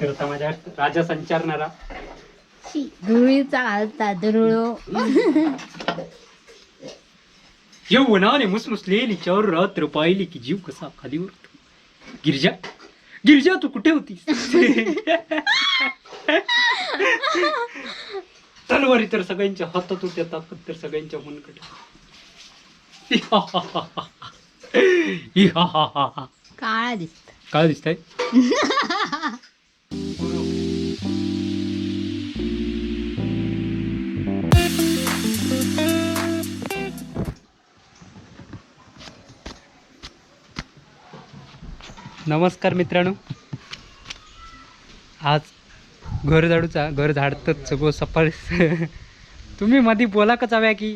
तर आता माझ्या राजा संचारणारा धुळीचा घालता धुळो. यौवनाने मुसमुसलेली चार रात्र पाहिली की जीव कसा खाली उरतो. गिरजा, गिरजा, तू कुठे होतीस? तलवारी तर सगळ्यांच्या हातात होत्या, ताकद तर सगळ्यांच्या मनकट. काळा दिसत. काय दिसतंय? नमस्कार मित्रांनो, आज घर झाडूचा, घर झाडतच सगळं सफाळ. तुम्ही मधी बोला कचाव्या की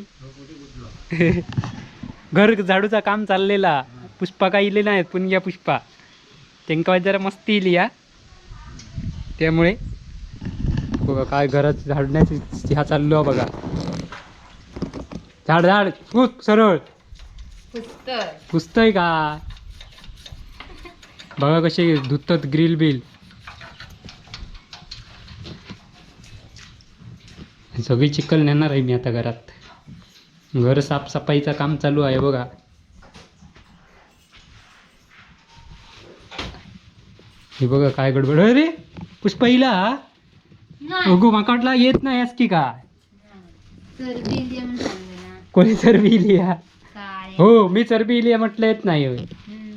घर झाडूचा काम चाललेला. पुष्पा काय इले नाहीत, पण घ्या पुष्पा त्यांका जरा मस्ती इली या, त्यामुळे बघा काय घरात झाडण्याची ह्या चाललो आहे बघा. झाड झाड खूप सरळ पुसतंय का बघा, कसे धुतात ग्रिल बिल सगळी. चिखल नेणार आहे मी आता घरात. घर साफसफाईचं काम चालू आहे बघा. हे बघा काय गडबड. अरे पुष्पा इला, अगो माका वाटला येत नाही की काय. कोणी चरबी इली हा? हो, मी चरबी इली म्हटलं, येत नाही होय.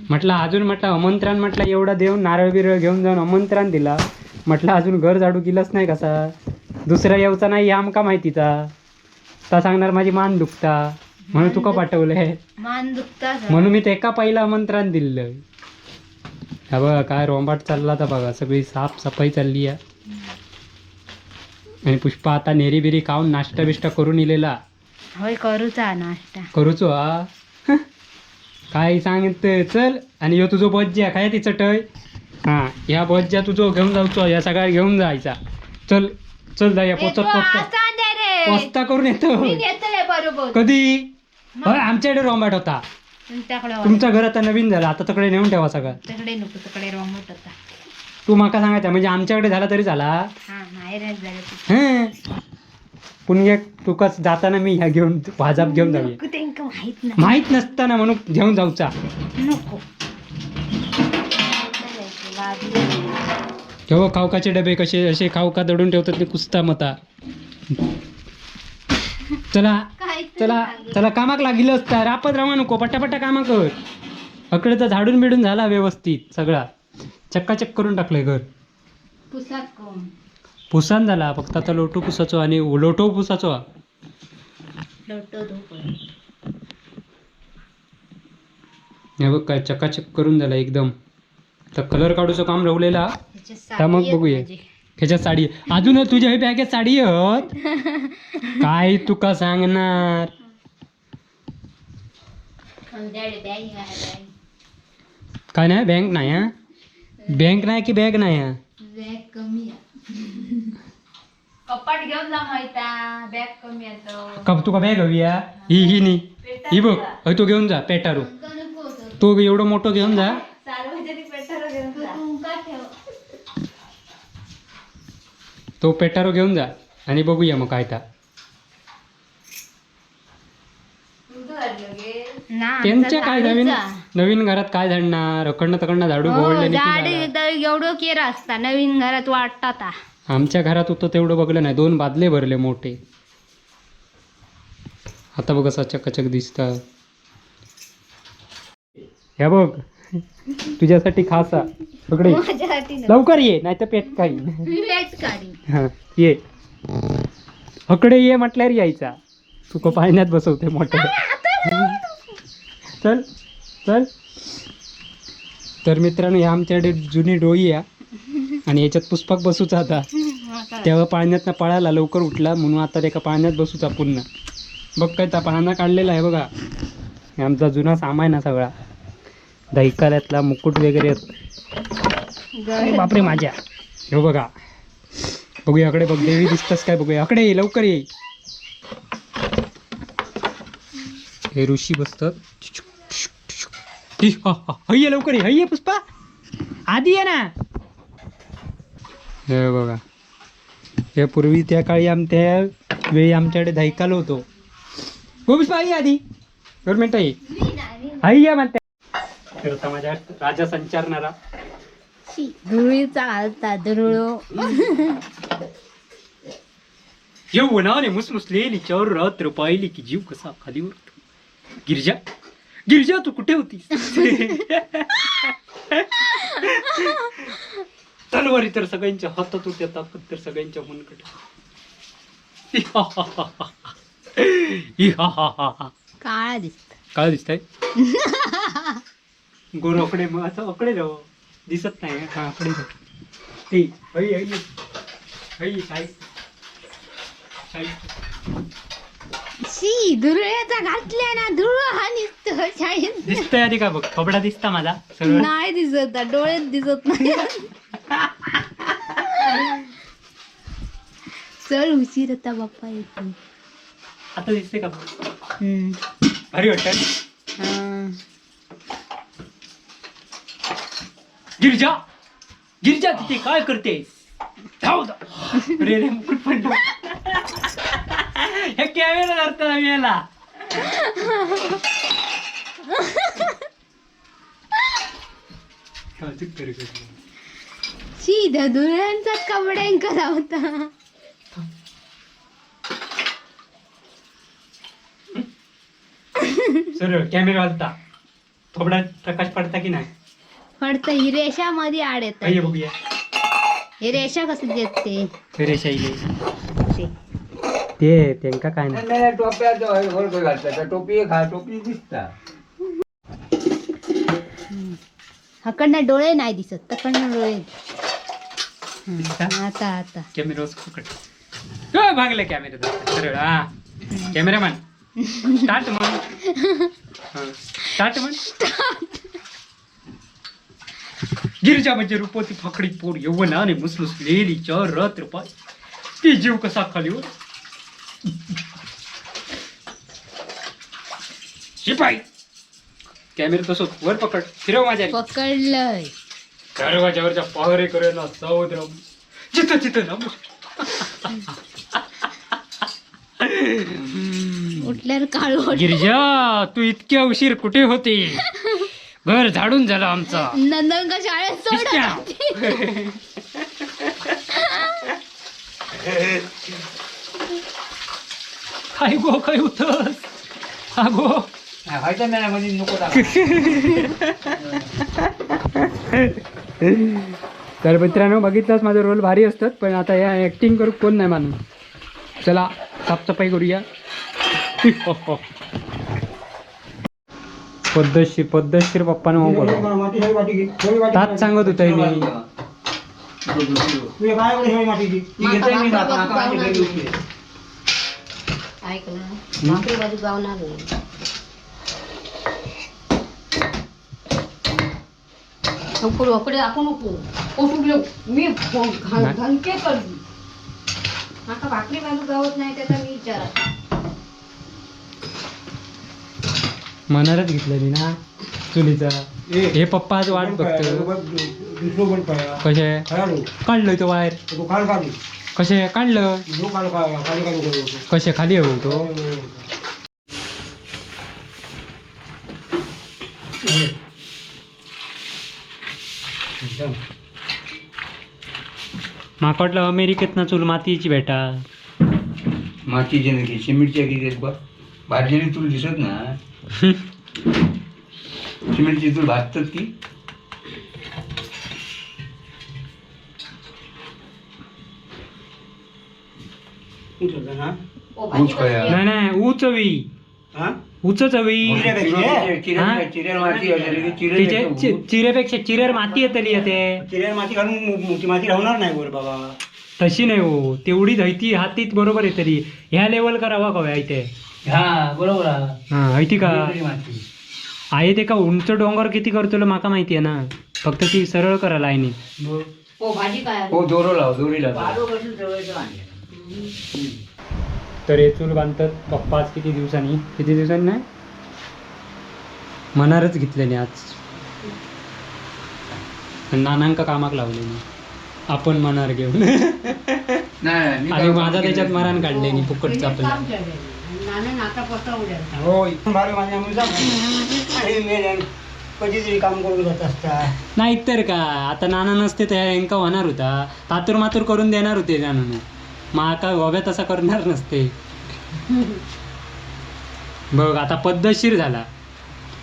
म्हटलं अजून, म्हटलं आमंत्रण, म्हटलं एवढा देऊन नारळ बिरळ घेऊन जाऊन आमंत्रण दिला, म्हटलं अजून घर झाडू गेलंच नाही कसा. दुसरा येवचा नाही हे आमका माहितीचा, ता सांगणार माझी मान दुखता म्हणून तुका पाठवलंय. मान दुखता. म्हणून मी ते एका पहिलं आमंत्रण दिलं. हा बघा काय रोंबाट चालला आता बघा, सगळी साफसफाई चालली आहे. आणि पुष्पा आता नेरी बिरी खाऊन नाश्ता बिष्टा करून इलेला. होय, करूचा नाश्ता. करूचो हा. काय सांगत चल. आणि ह्यो तुझो बज्जा काय ती चटई, हा ह्या बज्जा तुझो घेऊन जाऊचो, ह्या सगळ्या घेऊन जायचा. चल चल जाऊया, पोचत पोचता पोचता करून येतो. बरोबर. कधी होय आमच्याकडे रोंबाट होता. तुमच्याकडे? तुमचं घर आता नवीन झालं, आता तिकडे नेऊन ठेवा सगळं. तिकडे नको, तिकडे रोमट होता. तू माका सांगायचा म्हणजे आमच्याकडे झाला तरी झाला. हा, नाही रे झालं. हं पुण्य तुकाच जाताना मी ह्या घेऊन भाजाप घेऊन जाऊया. नको, त्यांका माहित नाही. माहित नसताना म्हणून घेऊन जाऊचा. नको. ठेव खावकाचे डबे कसे असे खावका दडून ठेवतात ते कुस्ता मता. चला चला चला, कामाक लागलं असता रापत रामा नको, पटापटा कामा कर. अकडे तर झाडून बिडून झाला व्यवस्थित, सगळा चक्काचक करून टाकलंय घर. पुसात कोण? पुसान झाला, फक्त आता लोटू पुसाचो आणि लोटो पुसाचो. लोटो धोप. हे बघ काय चकाचक करून झाला एकदम. तर कलर काढूचं काम राहिलेला. तर मग बघूया ह्याच्यात साडी अजून तुझ्या हे बॅगेत साडी आहेत काय तुका सांगणार. काय नाही, बँक नाही हा, बँक नाही की बॅग नाही हा. बॅग कमी आहे. कपाट घेऊन जा माहिता, बॅग कमी येतो. का तुका बॅग हवी हा? ही ही नाही, ही बघ हय, तो घेऊन जा पेटारू, तो एवढं मोठं घेऊन जा. सार्वजनिक पेटारो घेऊन जा. तुमका ठेव. तो पेटारो घेऊन जा आणि बघूया मग काय ता. त्यांच्या काय नवीन नवीन घरात काय झाडणार, अकडनं तकडनं झाडू गोळले. झाड एवढं केर असता नवीन घरात वाटतात. आमच्या घरात होतं तेवढं बघलं नाही, दोन बादले भरले मोठे. आता बघ कसा चकाचक दिसत. ह्या बघ तुझ्यासाठी खासा पकडे. माझ्यासाठी. लवकर ये नाही तर पेट काही. काढी. हा, ये हकडे ये म्हटल्यावर यायचा. तुका पाळण्यात बसवते मोठे. चल चल. तर मित्रांनो, ह्या आमच्याकडे जुनी डोई आहे आणि याच्यात पुष्पक बसूचा आता. तेव्हा पाळण्यातनं पळाला, लवकर उठला म्हणून आता त्याका पाळण्यात बसूचा पुन्हा. बघ काय त्या पाळणा काढलेला आहे बघा. हे आमचा जुना सामान आहे सगळा, दहीकाल्यातला मुकुट वगैरे. अरे बापरे माझ्या. हे बघा, बघूया अकडे बघ, देवी दिसतस काय बघूया. अकडे ये, लवकर ये. हे ऋषी बसतात. ही, हा, हा, हय्ये लवकर ये, हय्ये पुष्पा आधी ये ना. हे बघा, हे पूर्वी त्या काळी त्या वेळी आमच्याकडे धायकाल होतो. गोविंद आई आधी गव्हर्नमेंट आई आई या म्हणते. तर आता माझ्या राजा संचारणारा धुळीचा घालता धुळो. यौवनाने मुसमुसलेली चार रात्र पाहिली की जीव कसा खाली उरतो. गिरजा, गिरजा, तू कुठे होतीस? तलवारी तर सगळ्यांच्या हातात होत्या, ताकद तर सगळ्यांच्या मनकट. काळा दिसत. काय दिसतंय? गोर अकडे, मग असं अकडे राव दिसत नाही. हा, अकडे राव. ए, हई हई हई, साई साई. शी, धुळ्याचा घातल्या ना धुळ हा निसतो शाळेत. दिसतंय आधी का बघ, थोबडा दिसता माझा सरळ? नाही दिसत, डोळ्यात दिसत नाही. चल, उशीर होता, बाप्पा येतो. आता दिसते का बघ? हम्म. भारी वाटत. हा. गिरजा, गिरजा, तिथे काय करते? धाव धाव. रे रे, मुकुट पडलं. हे कॅमेरा धरतो आम्ही याला. काळजी कर कर. शी, त्या धुळ्यांचा कपड्यांका लावता. सरळ कॅमेरा वाजता, थोडा प्रकाश पडता की नाही? पडतं, ही रेषा मध्ये आड येत. पाहिजे, बघूया. ही रेषा कसं देते? रेषा इले ते त्यांका काय नाही. नाही, टोप्या वर घातल्या, टोपी घाल, टोपी दिसता. हकडनं डोळे नाही दिसत, तकडनं डोळे. दिसता? आता आता. कॅमेरा पकड. हो, भागले कॅमेरा सरळ. हा, कॅमेरामॅन स्टार्ट म्हण. स्टार्ट म्हण. गिरजा म्हणजे रूपवती फाकडी पोर, यौवनाने मुसमुसलेली चार रात्र पाय ती जीव कसा खाली वर. शिपाई, कॅमेरा तसंच वर पकड, फिरव माझ्या. पकडलंय. दरवाजावरच्या पहरे करेला सौद्र जिथं जिथं ना. उठल्यावर काळू. गिरजा, तू इतक्या उशीर कुठे होती? घर झाडून झालं आमचा. नंदन का शाळेत सोड. काय गो, काय होतस? अगो. व्हायचं नाही म्हणजे नको टाका. तर मित्रांनो, बघितलंच, माझा रोल भारी असतात, पण आता या ॲक्टिंग करू कोण नाही मानून. चला, साफसफाई करूया. पद्धतशीर पद्धतशीर पप्पानं हो बोलव. ताच सांगत होतो मी. ती घेतोय मी आता, आता माझी घरी होती. ऐक ना, भाकरी बाजू गावणार नाही. लवकर वकडे दाखवू नको. उठून मी नाही. घनके करली. माका भाकरी बाजू गावत नाही, त्याचा मी विचार. मनालाच घेतलं मी ना चुलीचा. हे पप्पा आज वाट बघतो. कसे काढलं तो बाहेर? कसे काढलं? कसे खाली आहे बोलतो. माका वाटलं अमेरिकेत ना चूल मातीची भेटा. मातीची नाही, सिमेंटची आहे की बा, भाजलेली चूल दिसत ना. सिमेंटची चूल भाजतात ती. ऊस खया. नाही नाही, ऊच हवी, उचच हवी. हा? चिरेल माती असली की चिरेल तिचे येतो ऊस. चिरेपेक्षा चिरेर माती येतली ते. चिऱ्यावर माती घालून मोठी माती राहणार नाही वर बाबा. तशी नाही हो, तेवढी धैती हातीत बरोबर येतली. ह्या लेवल करावा कव्या इथे. हा, बरोबर आहे. हा, ऐती का? चिरेल माती. आहे ते का उंच डोंगर किती करतलो माका माहिती आहे ना, फक्त ती सरळ करा लाईनी. हो, भाजी काय? हो, दोरो लाव, दोरी लाव. तर हे चूल बांधतात पप्पा आज किती दिवसांनी, किती दिवसांनी नाही, मनारच घेतलेली आज. आणि नानांका कामाक लावलेली. आपण मनार घेऊन. नाही मी आणि काम माझा केलं त्याच्यात नाही. मरण काढले नी फुकटचं काम आपलं. केलं. नाना आता पसवलं. हो, इथून भारी माझ्या मुलगा. आणि मेल्यान कधीतरी काम करून जात असता. नाही तर का, आता नाना नसते तर यांका होणार होता, तातूर मातूर करून देणार होते नानानं. माका गोव्या तसा करणार नसते. बघ आता पद्धतशीर झाला.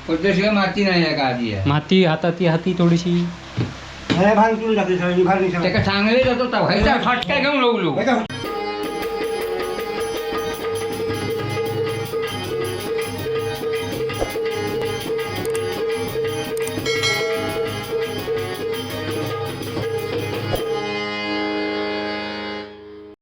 पद्धतशीर माती नाही आहे का आधी आहे. माती हाताती हाती थोडीशी. मला भार उचलून टाकली सगळ्यांनी, भार नाही सगळं. त्याका सांगले जातो व्हायचा फाटका घेऊन लागलो. व्हायचा.